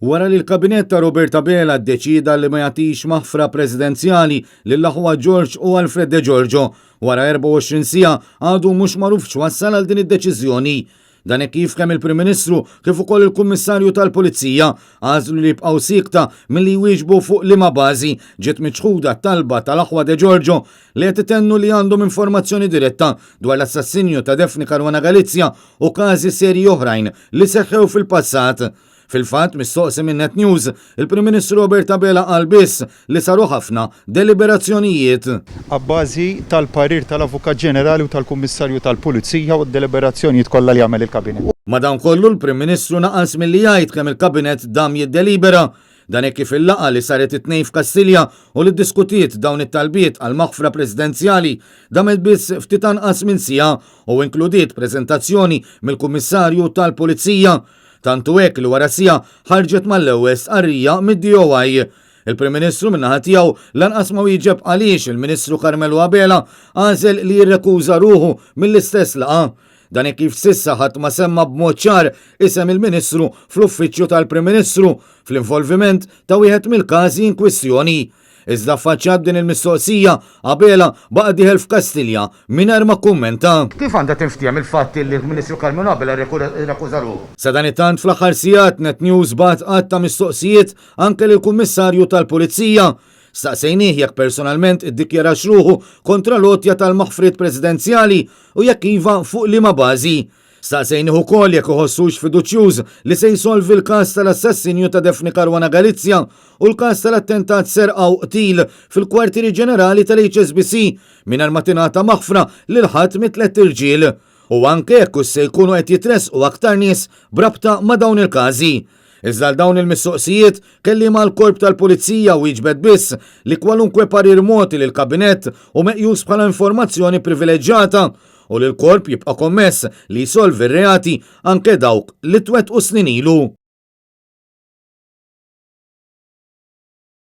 Wara li l-Kabinett ta' Robert Abela ddeċieda li ma jagħtix maħfra presidenzjali lill-aħwa George u Alfred De Giorgio, wara 24 siegħa għadu mhux magħruf x'wassal għal din id-deċiżjoni. Dan hekk kif kemm il-Prim Ministru kif ukoll il-Kummissarju tal-Pulizija għażlu li jibqgħu siekta milli jwieġbu fuq liema bażi ġiet miċħuda t-talba tal-aħwa De Giorgio li qed itennu li għandhom informazzjoni diretta dwar l-assassinju ta' Daphne Caruana Galizia u każi serji oħrajn li seħħew fil-passat. Fil-fatt, mistoqsi minn Net News, il-Prim Ministru Robert Abela qal biss li saru ħafna deliberazzjonijiet. Abbażi tal-parir tal-Avukat Ġenerali u tal-Kummissarju tal-Pulizija u d-deliberazzjonijiet kollha li għamel il-Kabinett. Madankollu l-Prim Ministru naqas milli jgħid kemm il-Kabinett dam jiddelibera. Dan hekk kif il-laqgħa li saret it-Tnejn f'Kastilja u li ddiskutiet dawn it-talbiet għal maħfra presidenzjali damet biss ftit anqas minn siegħa u inkludiet preżentazzjoni mill-Kummissarju tal-Pulizija. Tant hu hekk li wara siegħa ħarġet mal-ewwel stqarrija mid-DOI. Il-Prim Ministru min-naħa tiegħu lanqas ma wieġeb għaliex il-Ministru Carmelo Abela għażel li jirrekuża ruħu mill-istess laqgħa. Dan hekk kif s'issa ħadd ma semma b'mod ċar isem il-Ministru fl-Uffiċċju tal-Prim Ministru fl-involviment ta' wieħed mill-każi inkwistjoni. Iżda affaċċjat b'din il-mistoqsija, Abela baqa' dieħel f'Kastilja mingħajr ma kkummenta. Kif għandha tinftiehem il-fatt li l-Ministru Carmelo Abela rrekuża ruħu? Sadanittant fl-aħħar sigħat Net News bagħat għadd ta' mistoqsijiet anke lill-Kummissarju tal-Pulizija. Staqsejnih jekk personalment iddikjarax ruħu kontra l-għotja tal-maħfriet presidenzjali u jekk iva fuq liema bażi. Staqsejnih ukoll jekk iħossux fiduċjuż li se jsolvi l-każ tal-assassinju ta' Daphne Caruana Galizia u l-każ tal-attentat serqa u qtil fil-kwartieri ġenerali tal-HSBC mingħajr ma tingħata maħfra lil ħadd mit-tlett irġiel. U anke jekk hux se jkunu qed jitressqu aktar nies b'rabta ma' dawn il-każi. Iżda għal dawn il-mistoqsijiet, kelliema għall-Korp tal-Pulizija wieġbet biss li kwalunkwe parir mogħti lill-Kabinett hu meqjus bħala informazzjoni privileġġjata u li l-Korp jibqa' kommess li jsolvi r-reati anke dawk li twettqu snin ilu.